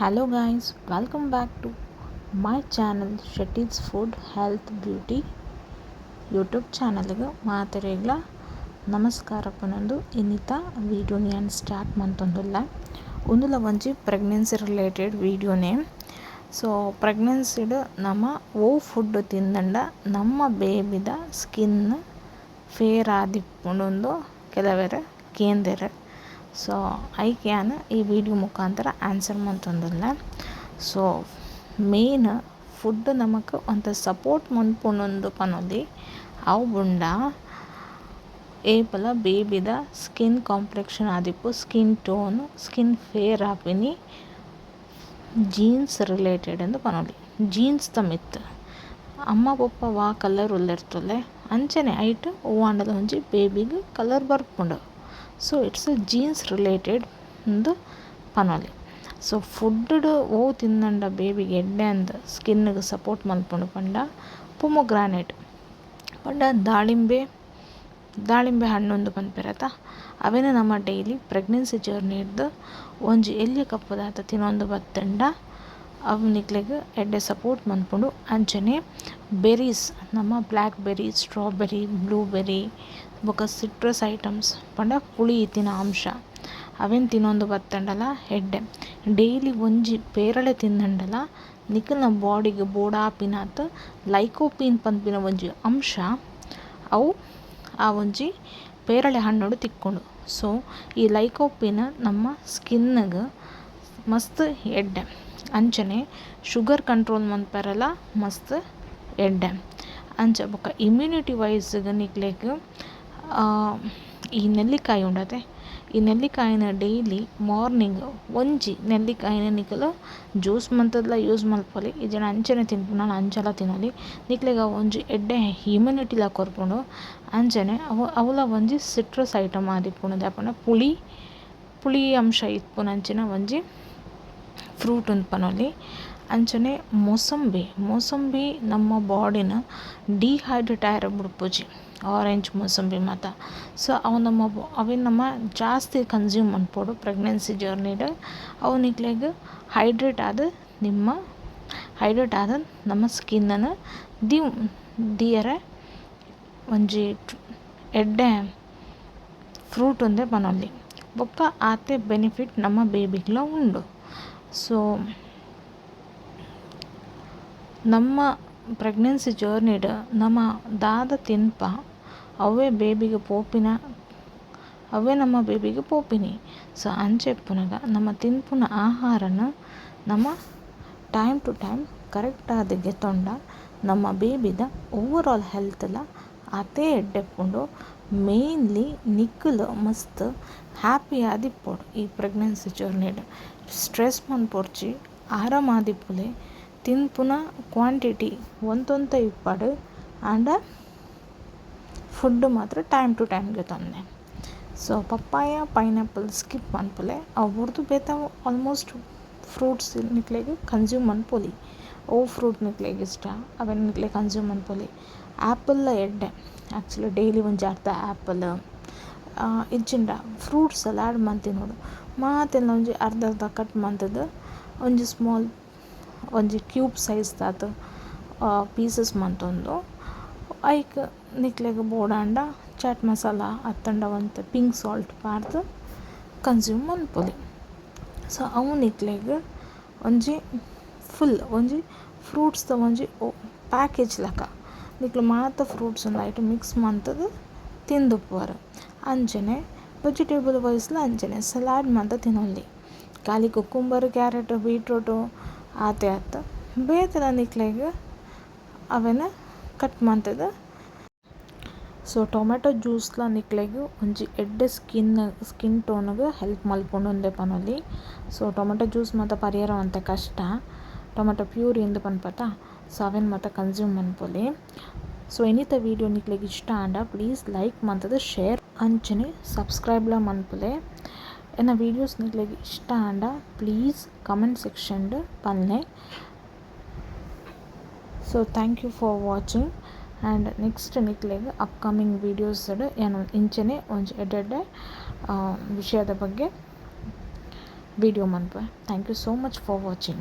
Hello guys, welcome back to my channel Shetty's food health beauty YouTube ಚಾನಲ್ಗೆ ಮಾತೆರೆಗ್ಲ ನಮಸ್ಕಾರ ಪನೊಂದು ಇನ್ನಿತ ವೀಡಿಯೋನ ಯಾನ್ ಸ್ಟಾರ್ಟ್ ಮಂತೊಂದುಲ್ಲ. ಉಂದುಲ ಒಂಜಿ ಪ್ರೆಗ್ನೆನ್ಸಿ ರಿಲೇಟೆಡ್ ವೀಡಿಯೋನೇ. ಸೊ ಪ್ರೆಗ್ನೆನ್ಸಿಡ್ ನಮ ಓ ಫುಡ್ ತಿಂದಂಡ ನಮ್ಮ ಬೇಬಿದ ಸ್ಕಿನ್ ಫೇರ್ ಆದಿಪ್ಪುಂಡು ಕೆಲವೆರ್ ಕೇಂದೆರ್. ಸೊ ಐಕ್ ಯಾನ್ ಈ ವಿಡಿಯೋ ಮುಖಾಂತರ ಆನ್ಸರ್ ಮಂತೊಂದುಲ್ಲೆ. So main food ನಮಕ್ ಒಂತೆ ಸಪೋರ್ಟ್ ಮನ್ಪುಂಡು ಪನೊಲಿ. ಅವು ಬುಂಡ ಏಪಲ ಬೇಬಿದ ಸ್ಕಿನ್ ಕಾಂಪ್ಲೆಕ್ಷನ್ ಆದಿಪ್ಪು, skin tone, skin fair ಆಪಿನಿ jeans related ಅಂದ್ ಪನೊಲಿ. ಜೀನ್ಸ್ ದ ಮಿತ್ತ್ ಅಮ್ಮ ಪೊಪ್ಪ ವಾ ಕಲರ್ ಉಲ್ಲೆರ್ತೊಲೆ ಅಂಚನೆ ಐಟ್ ಒವ್ವಾಂಡಲ ಒಂಜಿ ಬೇಬಿಗ್ ಕಲರ್ ಬರ್ಪುಂಡು. So it's jeans related ಇಂದ್ ಪನೊಲಿ. ಸೊ ಫುಡ್ ಒವು ತಿಂದಂಡ ಬೇಬಿಗ್ ಎಡ್ಡೆ ಅಂದ್ ಸ್ಕಿನ್ ಗ್ ಸಪೋರ್ಟ್ ಮನ್ಪುಂಡು ಪಂಡ ಪೊಮೊಗ್ರಾನೇಟ್ ಪಂಡ ದಾಳಿಂಬೆ, ದಾಳಿಂಬೆ ಹಣ್ಣು ಪನ್ಪೆರ್ ಅತ, ಅವೆನ್ ನಮ ಡೈಲಿ ಪ್ರೆಗ್ನೆನ್ಸಿ ಜರ್ನಿಡ್ದ್ ಒಂಜಿ ಎಲ್ಯ ಕಪ್ಪುದಾತ ತಿನೊಂದು ಬತ್ತುಂಡ ಅವು ನಿಕ್ಲೆಗ್ ಎಡ್ಡೆ ಸಪೋರ್ಟ್ ಮನ್ಪುಂಡು. ಅಂಚನೆ ಬೆರೀಸ್, ನಮ black berry, strawberry, blueberry ಬೊಕ ಸಿಟ್ರಸ್ ಐಟಮ್ಸ್ ಪಂಡ ಪುಳಿ ಇತ್ತಿನ ಅಂಶ ಅವೆನ್ ತಿನೊಂದು ಬತ್ತುಂಡಲ ಎಡ್ಡೆ. ಡೈಲಿ ಒಂಜಿ ಪೇರಳೆ ತಿಂದಂಡಲ ನಿಕಲ್ನ ಬಾಡಿಗ್ ಬೋಡಾಪಿನಾತ್ ಲೈಕೋಪೀನ್ ಪನ್ಪಿನ ಒಂಜಿ ಅಂಶ ಅವು ಆ ಒಂಜಿ ಪೇರಳೆ ಹಣ್ಣುಡು ತಿಕ್ಕುಂಡು. ಸೊ ಈ ಲೈಕೋಪೀನ್ ನಮ್ಮ ಸ್ಕಿನ್ ಗ್ ಮಸ್ತ್ ಎಡ್ಡೆ. ಅಂಚನೆ ಶುಗರ್ ಕಂಟ್ರೋಲ್ ಮನ್ಪೆರೆಲ ಮಸ್ತ್ ಎಡ್ಡೆ. ಅಂಚ ಬೊಕ ಇಮ್ಯುನಿಟಿ ವೈಸ್ ನಿಕ್ಲೆಗ್ ಈ ನೆಲ್ಲಿಕಾಯಿ ಉಂಡತೆ, ಈ ನೆಲ್ಲಿಕಾಯಿನ ಡೈಲಿ ಮಾರ್ನಿಂಗ್ ಒಂಜಿ ನೆಲ್ಲಿಕಾಯಿನ ನಿಕುಲು ಜ್ಯೂಸ್ ಮಂತುದ್ಲ ಯೂಸ್ ಮನ್ಪೊಲಿ, ಇಜ್ಜಿಂಡ ಅಂಚನೆ ತಿನ್ಪುನ ಅಂಚಲ ತಿನೊಲಿ. ನಿಕ್ಲೆಗ್ ಅವು ಒಂಜಿ ಎಡ್ಡೆ ಇಮ್ಯುನಿಟಿಲ ಕೊರ್ಪುಂಡು. ಅಂಚನೆ ಅವು ಅವುಲ ಒಂಜಿ ಸಿಟ್ರಸ್ ಐಟಮ್ ಆದಿಪ್ಪುಂಡು. ದಾಯೆ ಪಂಡ ಪುಳಿ ಪುಳಿ ಅಂಶ ಇಪ್ಪುನಂಚಿನ ಒಂಜಿ ಫ್ರೂಟ್ ಅಂದ್ ಪನೊಲಿ. ಅಂಚನೆ ಮೋಸಂಬಿ, ಮೋಸಂಬಿ ನಮ್ಮ ಬಾಡಿನ ಡಿಹೈಡ್ರೇಟ್ ಆಯೆರೆ ಬುಡ್ಪುಜಿ, ಆರೆಂಜ್ ಮೋಸಂಬಿ ಮಾತ. ಸೊ ಅವು ನಮ್ಮ ಅವೆನ್ ನಮ ಜಾಸ್ತಿ ಕನ್ಸ್ಯೂಮ್ ಮನ್ಪೊಡು ಪ್ರೆಗ್ನೆನ್ಸಿ ಜರ್ನಿಡ್. ಅವು ನಿಕ್ಲೆಗ್ ಹೈಡ್ರೇಟ್ ಆದ್ ನಿಮ್ಮ ಹೈಡ್ರೇಟ್ ಆದ್ ನಮ್ಮ ಸ್ಕಿನ್ ನ್ ದೀಯರೆ ಒಂಜಿ ಎಡ್ಡೆ ಫ್ರೂಟ್ ಉಂದೆ ಪನೊಲಿ. ಬೊಕ್ಕ ಆತೆ ಬೆನಿಫಿಟ್ ನಮ್ಮ ಬೇಬಿಗ್ಲ ಉಂಡು. ಸೊ ನಮ್ಮ ಪ್ರೆಗ್ನೆನ್ಸಿ ಜರ್ನಿಡ್ ನಮ ದಾದ ತಿನ್ಪ ಅವೇ ಬೇಬಿಗ್ ಪೋಪಿನ, ಅವೇ ನಮ್ಮ ಬೇಬಿಗ್ ಪೋಪಿನಿ. ಸೊ ಅಂಚ ಇಪ್ಪುನಗ ನಮ ತಿನ್ಪುನ ಆಹಾರನ್ ನಮ time to time correct ಆದ್ ಗೆತೊಂಡ ನಮ್ಮ ಬೇಬಿದ over all health ಲ ಆತೇ ಎಡ್ಡೆ ಇಪ್ಪುಂಡು. ಮೇನ್ಲಿ ನಿಕುಲು ಮಸ್ತ್ ಹ್ಯಾಪಿ ಆದಿಪ್ಪೊಡು ಈ ಪ್ರೆಗ್ನೆನ್ಸಿ ಜರ್ನಿಡ್. ಸ್ಟ್ರೆಸ್ ಮನ್ಪೊಡ್ಚಿ, ಆರಾಮ ಆದಿಪ್ಪುಲೆ. ತಿನ್ಪುನ ಕ್ವಾಂಟಿಟಿ ಒಂತೊಂತೆ ಇಪ್ಪಡ್, ಆಂಡ ಫುಡ್ ಮಾತ್ರ time to time ಗೆತೊನ್ಲೆ. So papaya, pineapple skip ಮನ್ಪುಲೆ. ಅವು ಬುಡ್ದು ಬೇತೆ ಆಲ್ಮೋಸ್ಟ್ ಫ್ರೂಟ್ಸ್ ನಿಕ್ಲೆಗ್ ಕನ್ಸ್ಯೂಮ್ ಮನ್ಪೊಲಿ. ಒವು ಫ್ರೂಟ್ ನಿಕ್ಲೆಗ್ ಇಷ್ಟ ಅವೆನ್ ನಿಕ್ಲೆ ಕನ್ಸ್ಯೂಮ್ ಮನ್ಪೊಲಿ. ಆ್ಯಪಲ್ ಎಡ್ಡೆ ಆ್ಯಕ್ಚುಲಿ. ಡೈಲಿ ಒಂಜಿ ಅರ್ಧ ಆ್ಯಪಲ್ ಇಜ್ಜಿಂಡ ಫ್ರೂಟ್ಸ್ ಸಲಾಡ್ ಮಂತಿನೋಡು ಮಾತೆಲ್ಲ ಒಂಜಿ ಅರ್ಧ ಅರ್ಧ ಕಟ್ ಮಂತುದು ಒಂಜಿ ಸ್ಮಾಲ್ ಒಂಜಿ ಕ್ಯೂಬ್ ಸೈಜ್ ದಾತ್ ಪೀಸಸ್ ಮಂತೊಂದು, ಐಕ್ ನಿಕ್ಲೆಗ್ ಬೋಡಾಂಡ ಚಾಟ್ ಮಸಾಲ ಅತ್ತಂಡ ಒಂತೆ ಪಿಂಕ್ ಸಾಲ್ಟ್ ಪಾಡ್ದ್ ಕನ್ಸ್ಯೂಮ್ ಮನ್ಪೊಲಿ. ಸೊ ಅವು ನಿಕ್ಲೆಗ್ ಒಂಜಿ ಫುಲ್ ಒಂಜಿ ಫ್ರೂಟ್ಸ್ದ ಒಂಜಿ ಪ್ಯಾಕೇಜ್ ಲೆಕ. ನಿಕ್ಲು ಮಾತ ಫ್ರೂಟ್ಸ್ ಐಟ್ ಮಿಕ್ಸ್ ಮಂತುದು ತಿಂದುಪ್ಪುವರ್. ಅಂಚನೆ ವೆಜಿಟೇಬಲ್ ವೈಸ್ಲ ಅಂಚನೆ ಸಲಾಡ್ ಮಾತ ತಿನೊಲಿ. ಖಾಲಿ cucumber, carrot, beetroot ಆತೆ ಅತ್ತ್, ಬೇತೆಲ ನಿಕ್ಲೆಗ್ ಅವೆನ್ ಕಟ್ ಮಂತುದು. ಸೊ ಟೊಮೆಟೊ ಜ್ಯೂಸ್ಲ ನಿಕ್ಲೆಗ್ ಒಂಜಿ ಎಡ್ಡೆ ಸ್ಕಿನ್ ಸ್ಕಿನ್ ಟೋನ್ಗ್ ಹೆಲ್ಪ್ ಮಲ್ಪುಂಡು ಉಂದೆ ಪನೊಲಿ. So tomato juice ಮಾತ ಪರಿಯೆರೆ ಒಂತೆ ಕಷ್ಟ. ಟೊಮೆಟೊ ಪ್ಯೂರಿ ಇಂದ್ ಪನ್ಪತ, ಸೊ ಅವೆನ್ ಮಾತ ಕನ್ಸ್ಯೂಮ್ ಮನ್ಪೊಲಿ. ಸೊ ಇನಿತ ವೀಡಿಯೋ ನಿಕ್ಲೆಗ್ ಇಷ್ಟ ಆಂಡ ಪ್ಲೀಸ್ ಲೈಕ್ ಮಂತುದು ಶೇರ್ ಅಂಚನೆ ಸಬ್ಸ್ಕ್ರೈಬ್ಲ ಮನ್ಪುಲೆ. ಎನ್ನ ವೀಡಿಯೋಸ್ ನಿಕ್ಲೆಗ್ ಇಷ್ಟ ಆಂಡ please comment section ಪನ್ಲೆ. So thank you for watching and next ನಿಕ್ಲೆಗ್ ಅಪ್ಕಮಿಂಗ್ ವೀಡಿಯೋಸ್ ಯಾನ್ ಇಂಚನೆ ಒಂಜಿ ಎಡ್ಡೆ ಎಡ್ಡೆ ವಿಷಯದ ಬಗ್ಗೆ. Video ಮನ್ಪುವೆ. Thank you so much for watching.